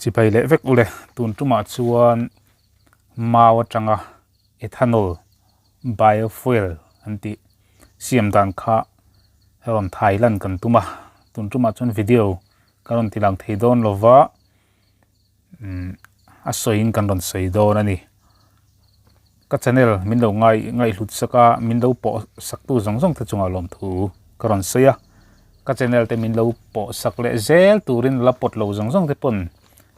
Chipai leh vek ule tun tumah chuan mau atanga ethanol biofuel an tih siam dan kha rawn thai lan kan tum a tun tumah chuan video ka rawn ti lang thei dawn lova umm a sawiin kan rawn sawi dawn a ni ka channel min lo ngai ngaihhlut sak a min lo pawh sak tu zawng zawng te chungah lawmthu ka rawn sawi a ka channel te min lo pawh sak leh zel turin la pawt lo zawng zawng te pawn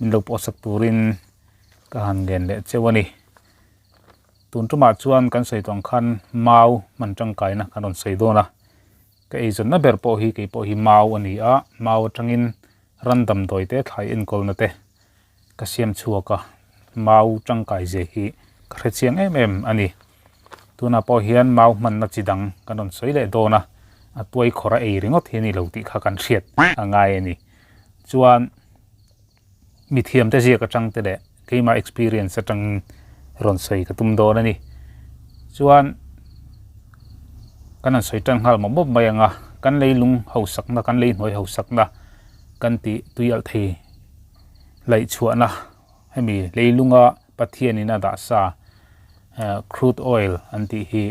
min lo pawh sak turin ka han ngen leh cheu a ni tun tumah chuan kan sawi tawh ang khan mau hman tangkaina kan rawn sawi dawn a ka eizawnna ber pawh hi keipawh hi mau a ni a mau atangin ran damdawi te thlai enkawlna te ka siam chhuak a mau tangkai zia hi ka hre chiang em em a ni tunah pawh hian mau hmanna chi dang kan rawn sawi leh dawn a a tuai khawrh a ei ringawt hi a ni lo tih kha kan hriat a ngai a ni chuan mithiam te ziak atang te leh keimah experience atang rawn sawi ka tum dawn a ni chuan kan han sawi tan nghal mawp mawp mai ang a kan leilung hausakna kan lei hnuai hausakna kan tih tui alh thei laih chhuahna hemi leilunga Pathianin a dah sa crude oil an tih hi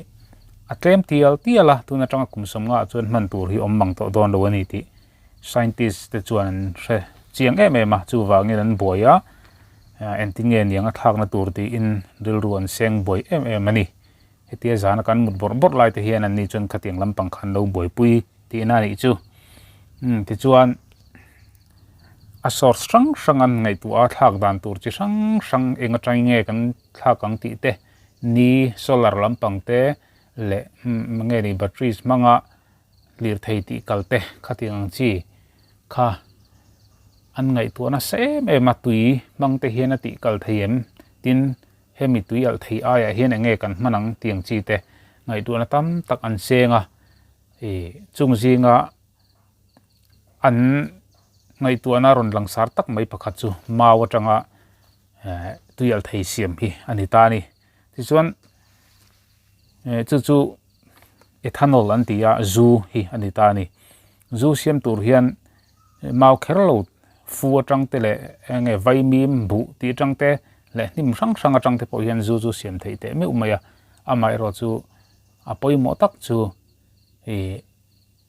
a tlem tial tial a tun atanga kum sawmnga ah chuan hman tur hi awm mang tawh dawn lo a ni tih scientist te chuan an hre chiang em em a chuvangin an buai a engtin nge niang a thlakna tur tiin rilru an seng buai em em a ni hetia zana kan mut bawrh bawrh lai te hian an ni chuan khatiang lampang khan lo buaipui tihna a nih chu umm tichuan a source hrang hrang an ngaihtuah a thlak dan tur chi hrang hrang eng atangin nge kan thlak ang tih te ni solar lampang te leh umm nge ni batteries hmanga lirthei tih kal te khatiang ang chi kha an ngaihtuah nasa em em a tui hmang te hian a tih kal thei em tin hemi tui alh thei aiah hian eng nge kan hman ang tih ang chi te ngaihtuahna tam tak an seng a ih chung zinga an ngaihtuahna rawn langsar tak mai pakhat chu mau atanga eh tui alh thei siam hi a ni ta a ni tichuan eh chu chu ethanol an ti a zu hi a ni ta a ni zu siam tur hian mau kher lo fu atang te leh eng nge vaimim buh tih atang te leh hnim hrang hrang atang te pawh hian zu chu siam theih teh meuh mai a amaherawh chu a pawimawh tak chu ih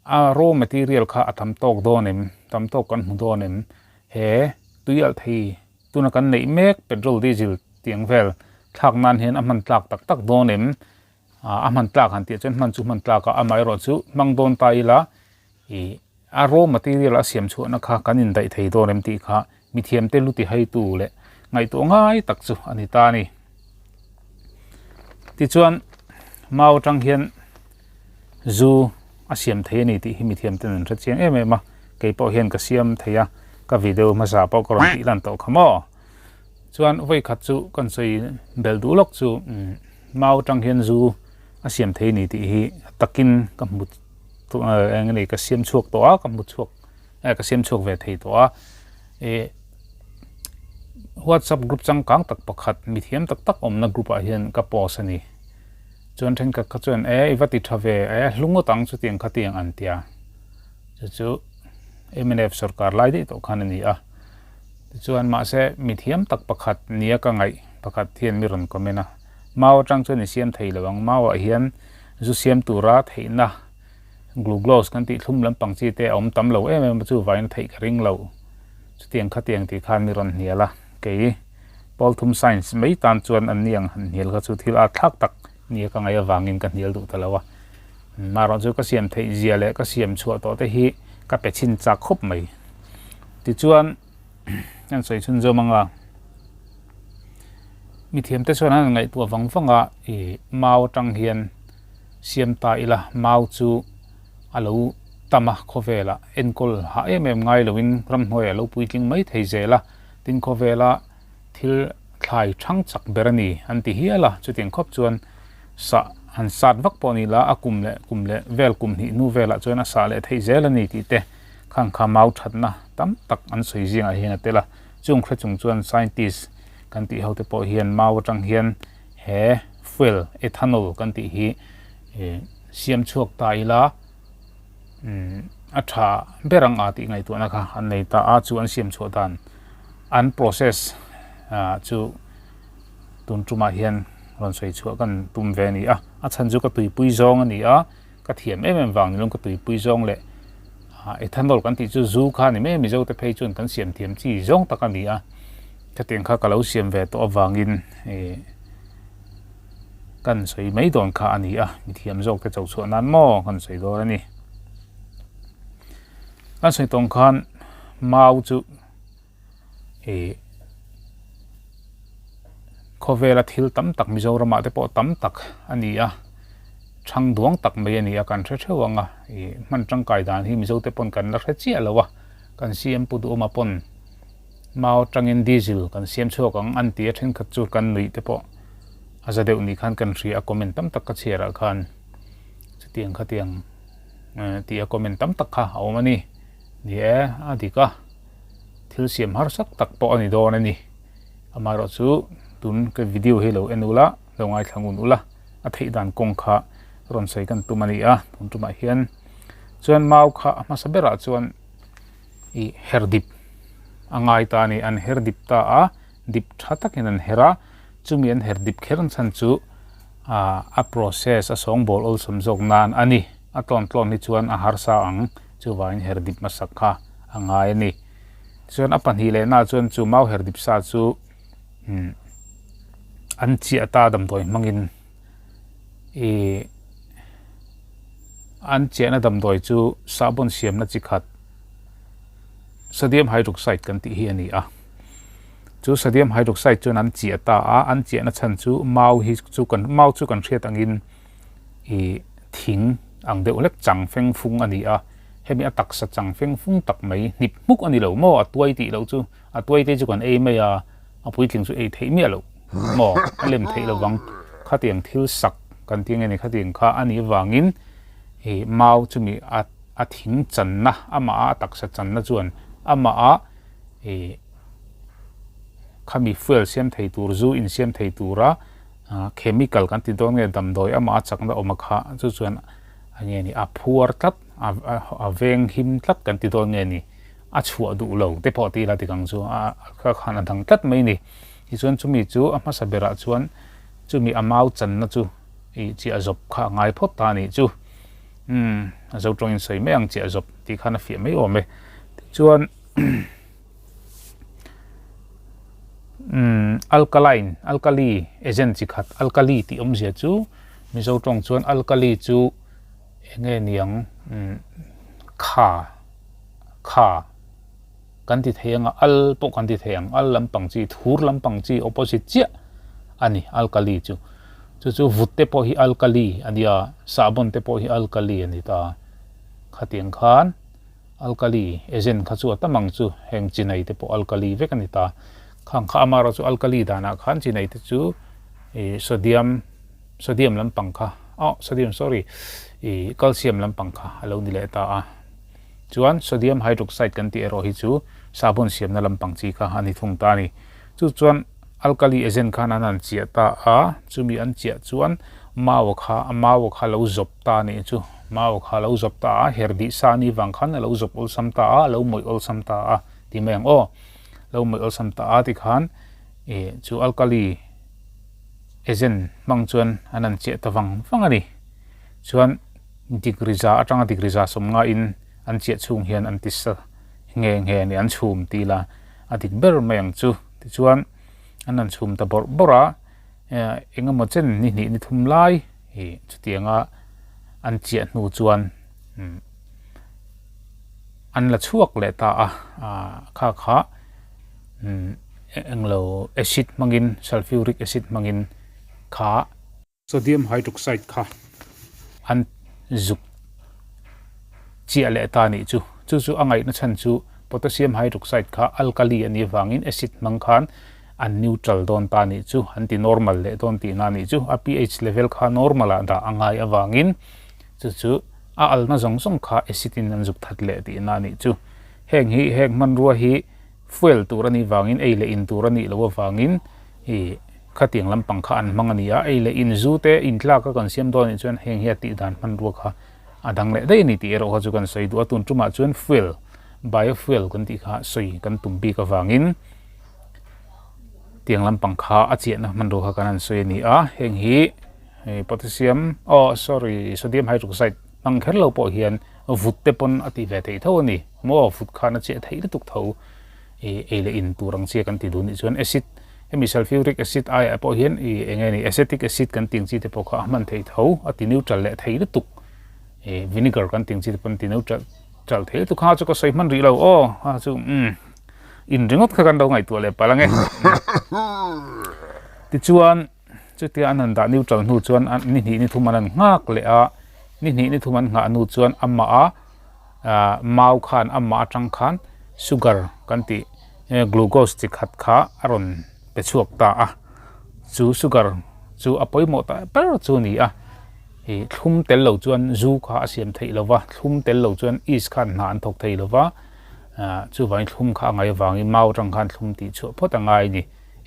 A raw material kha a tam tawk dawn em? Tam tawk kan hmu dawn em? He tui alh thei tuna kan neih mek petrol diesel tih ang vel thlak nan hian a hman tlak tak tak dawn em? A hman tlak han tih chuan hman chu hman tlak a, amaherawh chu hmang dawn ta ila ih a raw material a siam chhuahna kha kan indaih thei dawn em tih kha mithiamte lu ti haitu leh ngaihtuah ngai tak chu a ni ta a ni. Tichuan mau atang hian zu a siam thei a ni tih hi mithiam ten an hre chiang em em a kei pawh hian ka siam thei a ka video hmasa pawh ka rawn tih lan tawh kha maw chuan vawi khat chu kan sawi belh duh lawk chu mau atang hian zu a siam thei a ni tih hi takin ka hmu eng nge ka siam chhuak tawh a ka hmu chhuak ka siam chhuak ve thei tawh a ih whatsapp group changkang tak pakhat mithiam tak tak awmna group ah hian ka post a ni. Chuan thenkhat kha chuan e i va ti tha ve e hlu ngawt ang chutiang kha tiang an tia chu chu mnf sorkar lai daih tawh khan a ni a tichuan mahse mithiam tak pakhat nia ka ngaih pakhat hian mi rawn comment a mau atang chuan i siam thei lo ang mau ah hian zu siam tura theihna glucose kan tih thlum lampang chi te a awm tam lo em em a chuvangin a theih ka ring lo chutiang kha tiang tih khan mi rawn hnial a kei. Pawl thum science mai tan chuan an ni ang han hnial kha chu thil at thlak tak nia ka ngaih avangin ka hnial duh ta lo a. Marawh chu ka siam theih zia leh ka siam chhuah tawh te hi ka pe chhin chak khawp mai. Tichuan an sawi chhun zawm anga mithiam te chuan an ngaihtuah vang vang a ih mau atang hian siam ta ila mau chu a lo tam a khawvelah enkawl hah em em ngai loin ramhnuaiah a lo puitling mai thei zel a. Tin khawvela thil thlai thang chak ber a ni an ti hial a, chutiang khawp chuan sah han sat vak pawh ni la a kum leh kum leh vel kum hnih hnu velah chuan a sah leh theih zel a ni tih te khang kha mau thatna tam tak an sawi zingah hian a tel a, chung hre chung chuan scientist kan tih ho te pawh hian mau atang hian he fuel ethanol kan tih hi siam chhuak ta ila. A tha ber ang a tih ngaihtuahna kha an nei ta a, chu an siam chhuah dan An process chu tun tumah hian rawn sawi chhuah kan tum ve a ni a, a chhan chu ka tuipui zawng a ni a, ka thiam em em vang nilawm ka tuipui zawng leh ethanol kan tih chu zu kha a ni mai a, Mizo te phei chuan kan siam thiam chi zawng tak a ni a, khatiang kha ka lo siam ve tawh avangin ih kan sawi mai dawn kha a ni a, mithiam zawk te cho chhuah nan maw kan sawi dawn a ni. Kan sawi tawng khan mau chu ih khawvela thil tam tak Mizoramah te pawh tam tak a ni a, thang duang tak mai a ni a kan hre theuh ang a, ih hman tangkai dan hi Mizo te pawn kan la hre chiah lo a, kan CM Pu Duhawma pawn mau atangin diesel kan siam chhuak ang an ti a thenkhat chu kan nuih te pawh a za deuh ni khan kan hria a comment tam tak ka chhiar ah khan chutiang khatiang tih a comment tam tak kha a awm a ni. Ni e, a dik a, thil siam harsa tak pawh a ni dawn a ni. Amaherawh chu tun ka video hi lo en ula, lo ngaithla ngun ula, a theih dan kawng kha rawn sawi kan tum a ni a, tun tumah hian chuan mau kha a hmasa berah chuan ih her dip a ngai ta a ni, an her dip ta a, dip tha takin an her a, chumi an her dip kher ang chhan chu ah a process a sawngbawl awlsawm zawk nan a ni. A tlawn tlawn hi chuan a harsa ang, chuvangin her dip hmasak kha a ngai a ni. Tichuan a pahnih leh naah chuan chu mau her dip sa chu umm an chiah ta damdawi hmangin ih an chiahna damdawi chu sahbawn siamna chi khat sodium hydroxide kan tih hi a ni a. Chu sodium hydroxide chuan an chiah ta a, an chiahna chhan chu mau hi chu kan mau chu kan hriat angin ih thing ang deuh hlek chang feng fung a ni a, hemi a taksa chang feng fung tak mai hnip hmuk a ni lo maw a tuai tih loh chu a tuai te chu kan ei mai a, a puitling chu ei theih miah loh maw a lem theih lo vang khatiang thil sak kan ti nge ni khatiang kha a nih avangin ih mau chumi a a thing channa amah a taksa channa chuan amah a ih khami fuel siam thei tur zu insiam thei tura. Chemical kan ti dawn nge damdawi amah a chakna awm a kha chu chuan a nge ni a phuar tlat a veng him tlat kan ti dawn nge ni a chhuah duh lo te pawh ti ila tik ang chu a kha khan a dang tlat mai ni tichuan chumi chu a hmasa berah chuan chumi a mau channa chu ih chiah zawp kha a ngai phawt ta a nih chu umm a zo tawngin sawi mai ang chiah zawp tih khan a fiah mai awm e tichuan. Umm alkaline alkali agent chi khat alkali tih awmzia chu mizo tawng chuan alkali chu eng nge niang umm kha kha kan ti thei ang a al pawh kan ti thei ang al lampang chi thur lampang chi opposite chiah a ni alkali chu chu chu vut te pawh hi alkali a nia sahbawn te pawh hi alkali a ni ta khatiang khan. Alkali agent kha chu a tam ang chu, heng chinai te pawh alkali vek a ni ta. Khang kha amaherawh chu alkali danah khan chinai te chu ih sodium sodium lampang kha oh sodium sorry ih calcium lampang kha a lo ni leh ta a. Chuan sodium hydroxide kan tih erawh hi chu sahbawn siamna lampang chi kha a ni thung ta a ni. Chu chuan alkali agent khan an han chiah ta a, chumi an chiah chuan mau kha mau kha lo zawp ta a nih chu. Mau kha a lo zawp ta a, her dih sa ni vang khan a lo zawp awlsam ta a, a lo mawih awlsam ta a ti mai ang aw. Lo mawih awlsam ta a tikhan ih chu alkali agent hmang chuan an han chiah ta vang vang a ni. Chuan degree za atanga degree za sawmnga in an chiah chhung hian an ti sa nghe nghe a ni, an chhum ti ila a dik ber mai ang chu. Tichuan an han chhum ta bawrh bawrh a. Eng emaw chen ni hnih ni thum lai ih chutianga an chiah hnu chuan an la chhuak leh ta a kha kha englo acid hmangin sulfuric acid hmangin kha sodium hydroxide kha an zuk chiah leh ta a nih chu. Chu chu a ngaihna chhan chu potassium hydroxide kha alkali a nih avangin acid hmang khan an neutral dawn ta a nih chu, an ti normal leh dawn tihna a nih chu. A pH level kha normal ah dah a ngai avangin chu chu a alna zawng zawng kha acid in an zuk that leh tihna a nih chu. Heng hi heng hmanrua hi fuel tur a nih vangin ei leh in tur a nih loh avangin ih Khatiang lampang kha an hmang a ni a, ei leh in zu te in tlak a kan siam dawn anih chuan heng hi a tih dan hmanrua kha a dang leh daih a ni tih erawh kha chu kan sawi duh a, tun tumah chuan fuel, biofuel kan tih kha sawi kan tum bik avangin Tiang lampang kha a chiahna hmanrua kha kan han sawi a ni a, heng hi potassium oh sorry sodium hydroxide hmang kher lo pawh hian vut te pawn a tih ve theih tho a ni maw vut khan a chiah theih lutuk tho ih ei leh in tur ang chi a kan ti duh nih chuan acid hemi sulfuric acid aiah pawh hian ih eng nge ni acetic acid kan tih ang chi te pawh kha a hman theih tho a ti neutral leh thei lutuk ih vinegar kan tih ang chi te pawn a ti neutral tral thei lutuk kha chu ka sawi hman rih lo aw kha chu umm. In ringawt kha kan lo ngaihtuah leh palh ange. Tichuan chutia an han dah neutral hnu chuan ni hnih ni thum an han nghak leh a, ni hnih ni thum an nghah hnu chuan amah a ah mau khan amah atang khan sugar kan tih glucose chi khat kha a rawn pe chhuak ta a. Chu sugar chu a pawimawh ta ber chu a ni a, ih thlum tel lo chuan zu kha a siam theih lo va, thlum tel lo chuan yeast khan hna an thawk thei lo va. Ah chuvangin thlum kha a ngai avangin mau atang khan thlum tih chhuah phawt a ngai a ni.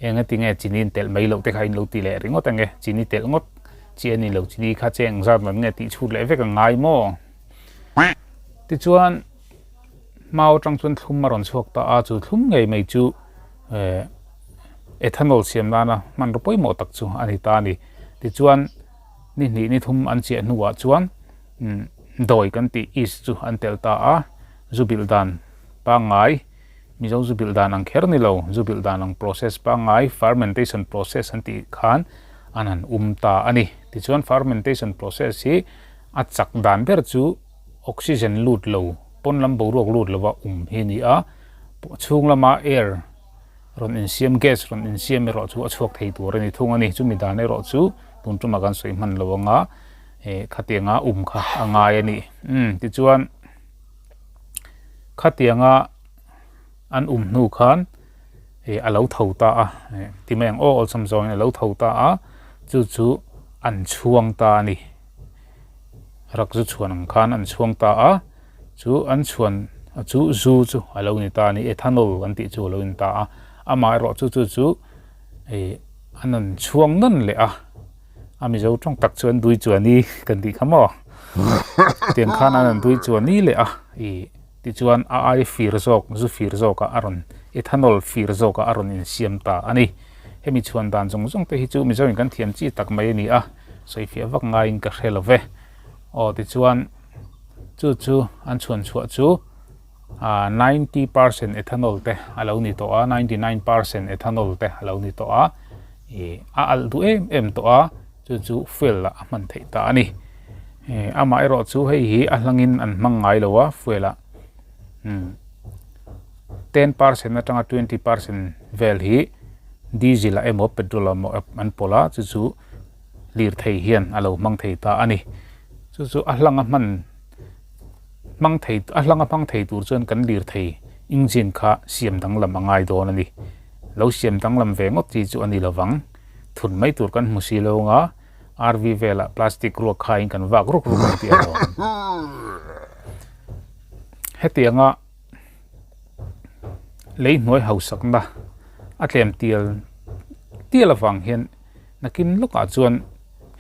Eng ati nge chini in telh mai loh te kha in lo ti leh ringawt ange, chini telh ngawt chi a ni lo, chini kha cheng zat man nge tih chhut leh vek a ngai maw? Tichuan mau atang chuan thlum a rawn chhuak ta a, chu thlum ngei mai chu eh ethanol siam nana hmanraw pawimawh tak chu a ni ta a ni. Tichuan ni hnih ni thum an chiah hnuah chuan umm dawi kan tih yeast chu an telh ta a. Zu bilh dan pangngai, Mizo zu bilh dan ang kher ni lo, zu bilh dan ang process pangngai, fermentation process an tih khan an han um ta a ni. Tichuan fermentation process hi a chak dan ber chu oxygen lut lo, pawn lam boruak lut lova um hi a ni a, chhung lama air rawn insiam, gas rawn insiam erawh chu a chhuak thei tur a ni thung a ni. Chumi dan erawh chu tun tumah kan sawi hman lo anga khatianga um kha a ngai a ni. Umm tichuan. Khatianga an um hnu khan ih a lo tho ta a ti mai ang aw awlsam zawngin a lo tho ta a chu chu an chhuang ta a ni rak zu chhuan ang khan an chhuang ta a chu an chhuan chu zu chu a lo ni ta a ni ethanol an tih chu a lo ni ta a amaherawh chu chu chu ih an rawn chhuang nawn leh a. A Mizo tawng tak chuan dui chuani kan tih kha maw? Tiang khan an rawn dui chuani leh a, ih tichuan a ai fir zawk, zu fir zawkah a rawn ethanol fir zawkah a rawn insiam ta a ni. Hemi chhuan dan zawng zawng te hi chu Mizo in kan thiam chi tak mai a ni a, sawifiah vak ngaiin ka hre lo ve. Aw tichuan chu chu an chhuan chhuah chu ah 90% ethanol te a lo ni tawh a, 99% ethanol te a lo ni tawh a, ih a alh duh em em tawh a, chu chu fuel ah a hman theih ta a ni. Ih amah erawh chu hei hi a hlangin an hmang ngai lo a fuel ah umm 10% atanga 20% vel hi diesel ah emaw petrol ah emaw an pawlh a, chu chu lirthei hian a lo hmang thei ta a ni. Chu chu a hlang a hman. Hmang thei a hlanga hmang thei tur chuan kan lirthei engine kha siam danglam a ngai dawn a ni. Lo siam danglam ve ngawt chi chu a ni lovang. Thun mai tur kan hmu si lo anga RV velah plastic ruak khaiin kan vak ruk ruk ang tih a lawm. Hetianga lei hnuai hausakna a tlem tial tial avang hian nakin lawkah chuan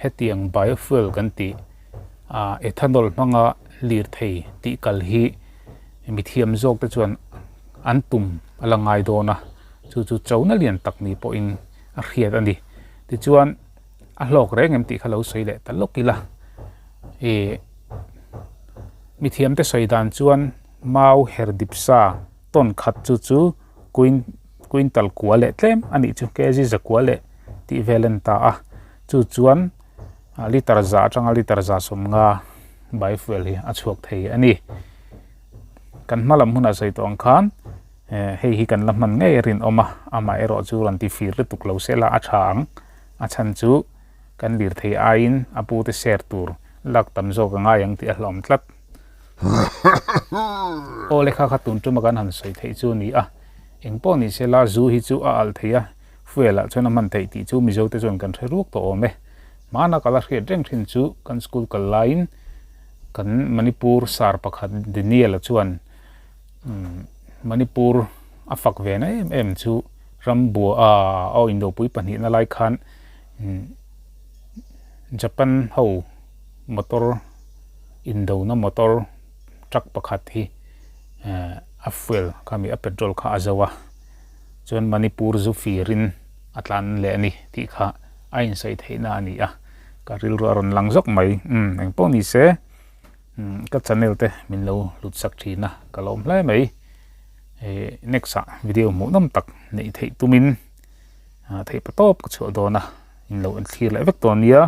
hetiang biofuel kan tih ah ethanol hmanga lirthei tih kal hi mithiam zawk te chuan an tum a la ngai dawn a chu chu chona lian tak ni pawhin a hriat a ni tichuan a hlawk reng em tih kha lo sawi leh ta lawk ila ih mithiam te sawi dan chuan mau her dip sa tawn khat chu chu quintal kua leh tlem a nih chu kg zakua leh tih vel a ni ta a chu chuan liter za atanga liter za sawmnga biofuel hi a chhuak thei a ni kan hma lam hunah sawi tawh ang khan eh hei hi kan la hman ngei a rinawm a amah erawh chu rawn ti fir lutuk lo sela a tha ang a chhan chu kan lirthei aiin a pute share tur lak tam zawk a ngai ang tih a hlawm tlat. Aw lekha kha tun tuma kan han sawi theih chu a ni a, eng pawh ni se la zu hi chu a alh thei a, fuel ah chuan a hman theih tih chu Mizo te chuan kan hre ruak tawh awm e. Hmana kala hriat reng thin chu kan school kal laiin kan Manipur sar pakhat Daniel-a chuan Manipur a fak ve na em em chu Rambua aw Indopui pahnihna lai khan Japan ho motor indona motor truck pakhat hi eh a fuel kha mi a petrol kha a zo a chuan Manipur zu firin. A tlan leh a ni tih kha a insawi theihna a ni a, ka rilru a rawn lang zawk mai. Umm eng pawh ni se umm ka channel te min lo hlut sak thin a, ka lawm hle mai. Ehh next ah video hmuh nawm tak neih theih tumin theih pa tawp ka chhuah dawn a, in lo en thlir leh vek dawn nia.